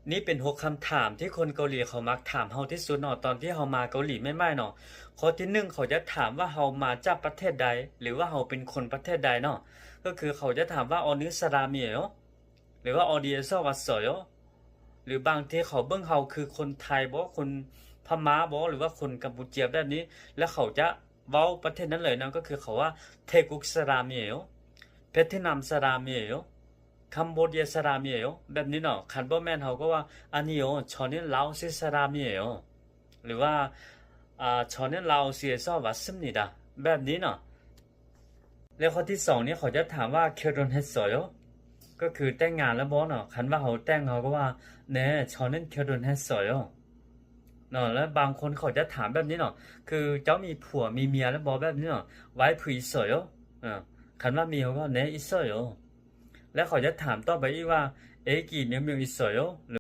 ນີ້ເປັນຫົກຄຳຖາມທີ່ຄົນເກົາຫຼີເຂົາມັກຖາມເຮົາທີ່ສຸດເນາະ ຕອນທີ່ເຮົາມາເກົາຫຼີໃໝ່ໆເນາະ. ຂໍ້ທີໜຶ່ງ ເຂົາຈະຖາມວ່າເຮົາມາຈາກປະເທດໃດ ຫຼືວ່າເຮົາເປັນຄົນປະເທດໃດເນາະ. ກໍຄືເຂົາຈະຖາມວ່າ 어느 사람이에요? ຫຼືວ່າ 어디에서 왔어요? ຫຼືບາງທີເຂົາເບິ່ງເຮົາຄືຄົນໄທບໍ ຄົນພະມ້າບໍ ຫຼືວ່າຄົນກຳປູເຈຍແບບນີ້ ແລ້ວເຂົາຈະເວົ້າປະເທດນັ້ນເລີຍເນາະ. ກໍຄືເຂົາວ່າ 태국 사람이에요, 베트남 사람이에요, 캄보디아 사람이에요 ແບບນີ້ເນາະ. ຄັນບໍ່ແມ່ນເຮົາກໍວ່າ 아니요, 저는 라오스 사람이에요 ຫຼືວ່າ 아, 저는 라오스에서 왔습니다 ແບບນີ້ເນາະ. ແລ້ວຂໍ້ທີສອງນີ້ ເຂົາຈະຖາມວ່າ 결혼했어요? ກໍຄືແຕ່ງງານແລ້ວບໍເນາະ. ຄັນວ່າເຮົາແຕ່ງ ເຮົາກໍວ່າ 네, 저는 결혼했어요 ເນາະ. ແລ້ວບາງຄົນເຂົາຈະຖາມແບບນີ້ເນາະ ຄື ເຈົ້າມີຜົວມີເມຍແລ້ວບໍ ແບບນີ້ເນາະ. 와이프 있어요? ເອີ ຄັນວ່າມີ ເຮົາກໍ 네, 있어요. ແລ້ວເຂົາຈະຖາມຕໍ່ໄປອີກວ່າ 애기 몇 명 있어요?